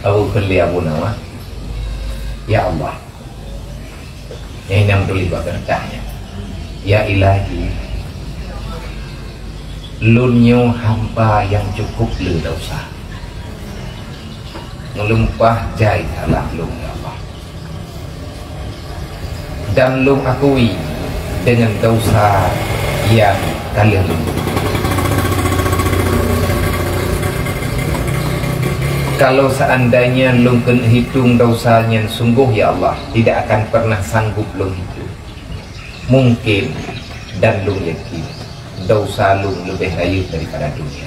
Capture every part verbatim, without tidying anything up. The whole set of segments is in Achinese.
Abu Khalil Abu Nawas, "Ya Allah," nyang inong tuléh bak keureutah nyan, "Ya Ilahi, lôn nyoe hamba nyang cukup le desya. Meulumpah jai salah lôn, ya Allah. Dan lôn akui deungon desya nyang ka lheueh lôn buet. Kalau seandainya lôn keuneuk hitong desya nyan sunggoh, ya Allah, tidak akan pernah sanggup lôn hitong. Mungkin, dan lôn yakin, desya lôn leubeh rayeuk daripada dunia.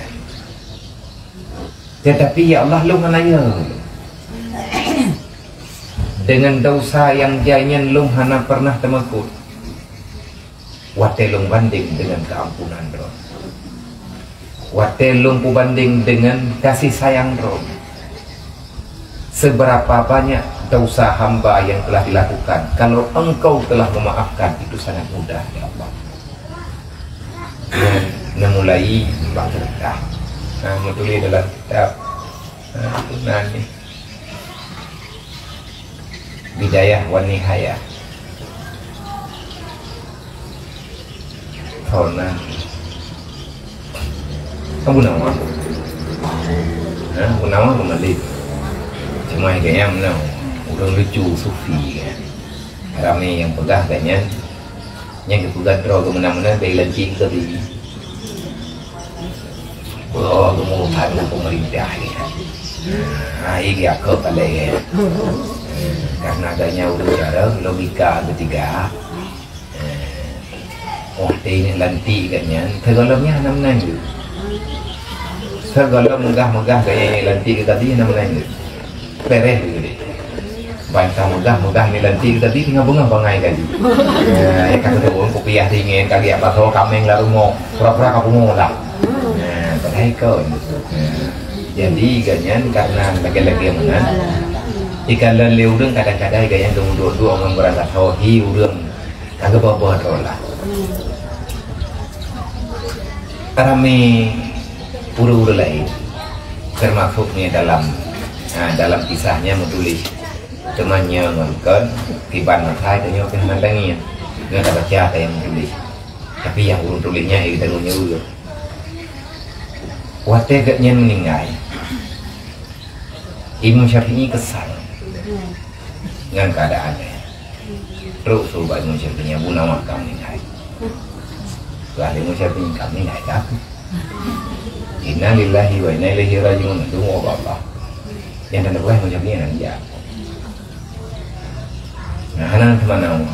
Tetapi, ya Allah, lôn hana yö. Deungon desya nyang jai nyan lôn hana pernah teumakot. Watée lôn bandeng deungon keuampunan Droe, watée lôn peubandeng deungon kasih sayang Droe, seberapa banyak desya hamba yang telah dilakukan, kalau Engkau telah memaafkan, itu sangat mudah, ya Allah." Nyan neumulai bak keureutah. Nah, meutuléh dalam kitab, nah, nan ni. Bidayah wan Nihayah. Thon na Abu Nawas. Ha, Abu Nawas peumalém. Cuma gobnyan meunan, ureueng lucu, sufi kan. Ramé nyang peugah gobnyan, nyang geupeugah droe geuh meunan-meunan bèk lantik keu teubiet. Beuh, geumeurusan ngon peumeurintah nyan. Ha, iya geuyue akeuh paleng nyan. Karena gobnyan ureueng carông, logika geutigak. Eh, watèe nyan lantik gobnyan, sigohlom nyan hana meunan jeuet. Sigohlom meugah-meugah gobnyan nyan lantik geuh teubiet hana meunan jeuet. Peureh jeuet. Ban ka meugah-meugah nyan lantik geuh teubiet teungoh beungoh bangai kali. Eh, ka keudroe kupiah dingin, ka geujak basoe kaméng lam rumoh, pura-pura ka pungo lah. Eh, padahai kon. Eh, jadi gobnyan karena lagèe-lagèe meunan, ikalon lé ureueng kadang-kadang gobnyan geumeuduek-duek ngon beurangkat ho hi ureueng. Ka geuboh-boh droe lah. Ramé ureueng-ureueng laén, teumasuk nyoe dalam, ha, dalam kisah nyan meutuléh. Teuma nyoe ngon kon, kiban masa tanyoe pih hana tangieng. Nyoe tabaca tayang meutuléh. Tapi nyang ureueng tuléh nyan, eh, tanyoe nyoe ureueng. Watèe gobnyan meuninggai, Imam Syafi'i keusal ngon keuadaan nyan. Trok su bak Imam Syafi'i, "Abu Nawas ka meuninggai." Peugah lé Imam Syafi'i, "Ka meuninggai kah?" "Inna lillahi wa inna ilaihi raji'un." Deungoe bak Allah. Nyang hana peugah Imam Syafi'i hana jak. Nah, hana teumanoe.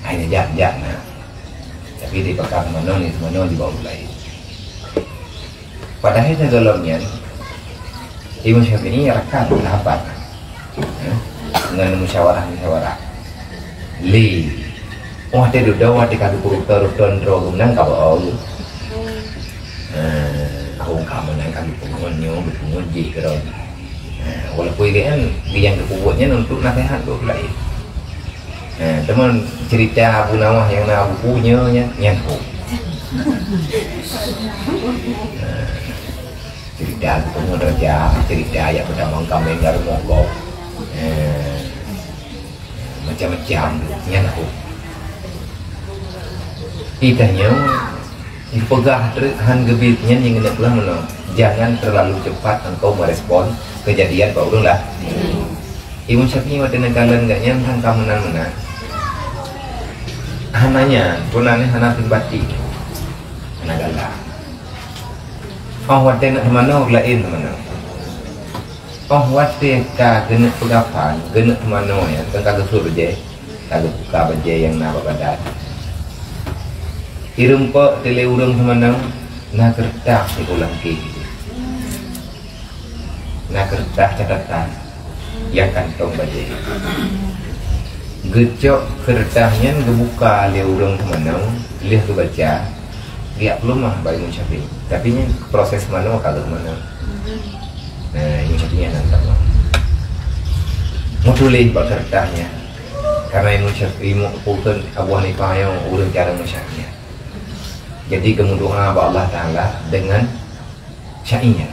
Hai, jak, jak na. Tapi di pakar teumanoe, nyoe teumanoe di bawah laén. Padahai sigohlom nyan, Imam Syafi'i rakan sahabat, eh, ngon musyawarah-musyawarah. Lé, watèe dudoe, watèe ka geupeurutoe-rutoe droe geuh meunan ka beuo. Eh, awak ka meunan ka geupeungon nyoe, geupeungon jih keudroe. Eh, walaupun geuh nyan, geuh nyang geupeubuet nyan untuk naseuhat keu ureueng laén. Eh, teuma cerita Abu Nawas nyang na buku nyoe nyan, nyan ho. Eh, cerita geupeungon raja, cerita jak peutamong kaméng lam rumoh gob. Eh, macam-macam tu, nyan ho. Geutanyoe, geupeugah treuk han geubit nyan nyang geuneuk peugah meunoe, "Jangan terlalu cepat engkau merespon kejadian bak ureueng lah." Imam Syafi'i watèe neukalon gobnyan han ka meunan-meunan. Hana nyan, pun nyan hana simpati. Hana galak. Oh, watèe neuk teumanoe, laén teumanoe. Oh, watèe ka geuneuk peugah phan, geuneuk teumanoe nyan, ka geusut bajèe, ka geubuka bajèe nyang na bak badan. Ireumpok lé ureueng teumanoe, na keureutah sigoe lam kèe. Na keureutah catatan nyang kantong bajèe. Geucok keureutah nyan geubuka lé ureueng teumanoe, lheueh geubaca, geujak peuleumah bak Imam Syafi'i. Tapi nyan proses manoe ka lheueh manoe. Nah, Imam Syafi'i hana meutamong. Meutuléh bak keureutah nyan. Karena Imam Syafi'i, Imam Abu Hanifah nyoe ureueng carông Imam Syafi'i. Jadi geumeudoa bak Allah Taala deungon sya'i nyan.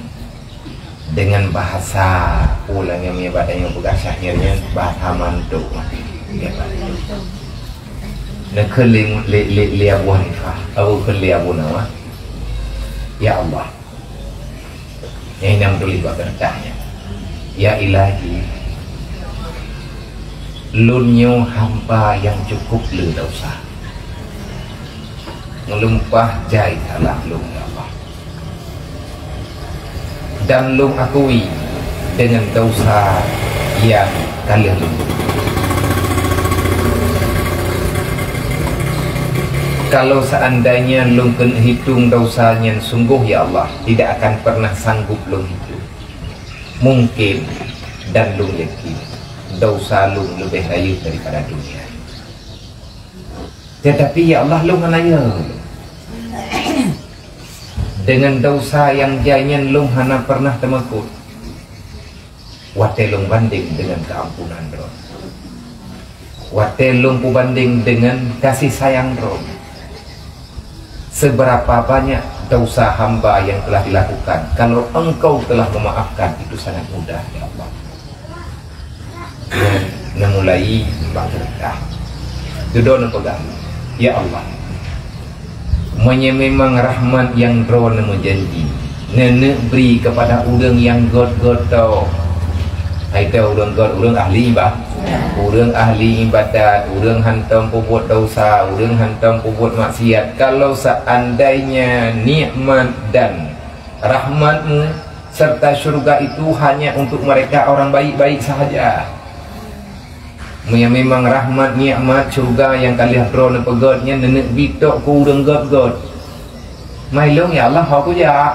Dengan bahasa, ulang nyang meunyoe bak tanyoe peugah syair nyan, bahasa mantok. Neukheun lé, lé, lé, lé Abu Hanifah. Abu kheun lé Abu Nawas. Ya Allah. Nyang inong tuléh bak keureutah nyan. Ya Ilahi, lôn nyoe hamba nyang cukup le desya. Meulimpah jai salah lôn, ya Allah. Dan lôn akui dengan desya nyang ka lheueh lôn. Kalau seandainya lôn keuneuk hitong desya nyan sunggoh, ya Allah, tidak akan pernah sanggup lôn hitong. Mungkin dan lôn yakin, desya lôn leubeh rayeuk daripada dunia. Tetapi, ya Allah, lôn hana yö. Dengan desya nyang jai nyan lôn hana pernah teumakot. Watée lôn bandeng dengan keuampunan Droe. Watée lôn peubandeng dengan kasih sayang Droe. Seberapa banyak desya hamba yang telah dilakukan, kalau Engkau telah memaafkan, itu sangat mudah, ya Allah. Nyan neumulai bak keureutah. Dudoe neupeugah, "Ya Allah, meunyoe memang rahmat nyang Droeneuh meujanji neuneuk bri keupada ureuëng nyang gét-gét tho, hai tho ureuëng gét, ureuëng ahli iba-, ureuëng ahli ibadat, ureuëng hantom peubuet desya, ureuëng hantom peubuet maksiat, kalau seandainya nikmat dan rahmat-Mu serta syurga itu hanya untuk mereka orang baik-baik sahaja. Meunyoe memang rahmat, nikmat, syurga nyang ka lheueh Droeneuh peugét nyan neuneuk bri tok keu ureuëng gét-gét, ma lôn, ya Allah, ho kujak.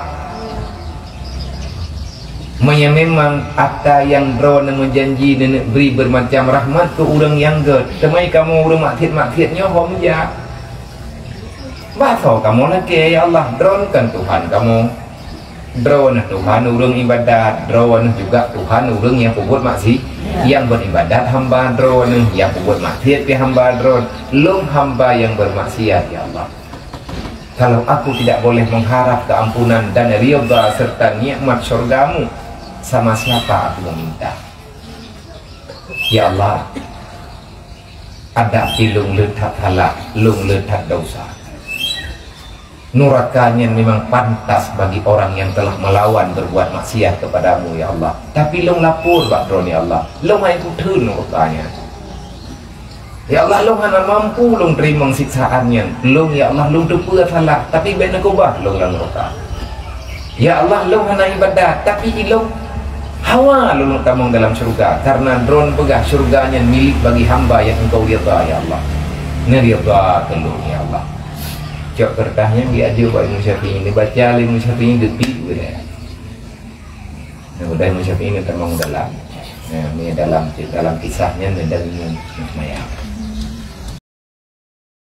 Meunyoe memang ata nyang Droeneuh meujanji neuneuk bri beumacam rahmat keu ureuëng nyang gét, teuma kamoe ureuëng maksiat-maksiat nyoe ho meujak. Bah soe kamoe lakée, ya Allah, Droeneuh kan Tuhan kamoe. Droeneuh Tuhan ureuëng ibadat, Droeneuh juga Tuhan ureuëng nyang peubuet maksi-, nyang beribadat hamba Droeneuh, nyang peubuet maksiat pih hamba Droeneuh. Lôn hamba nyang bermaksiat, ya Allah. Kalau aku tidak boleh mengharap keampunan dan ridha serta nikmat syurga-Mu, sama siapa aku meminta? Ya Allah, adak pih lôn le that salah, lôn le that desya. Nuraka nyan memang pantas bagi orang yang telah melawan berbuat maksiat kepada-Mu, ya Allah. Tapi lôn lapor bak Droeneuh, ya Allah. Lôn hana kutheun nuraka nyan. Ya Allah, lôn hana mampu lôn teurimong siksaan nyan. Lôn, ya Allah, lôn teupeue salah, tapi bék neukeubah lôn lam nuraka. Ya Allah, lôn hana ibadat, tapi ilôn hawa lôn tamong dalam syurga, karena Droeneuh peugah syurga nyan milék bagi hamba nyang Engkau ridha, ya Allah. Neuridha keu lôn, ya Allah. Cok keureutah nyan diajoe bak Imam Syafi'i, dibaca lé Imam Syafi'i, geubi geuh. Nah, udah Imam Syafi'i neutamong dalam. Nah, ni dalam, dalam kisah nyan dan Imam Syafi'i.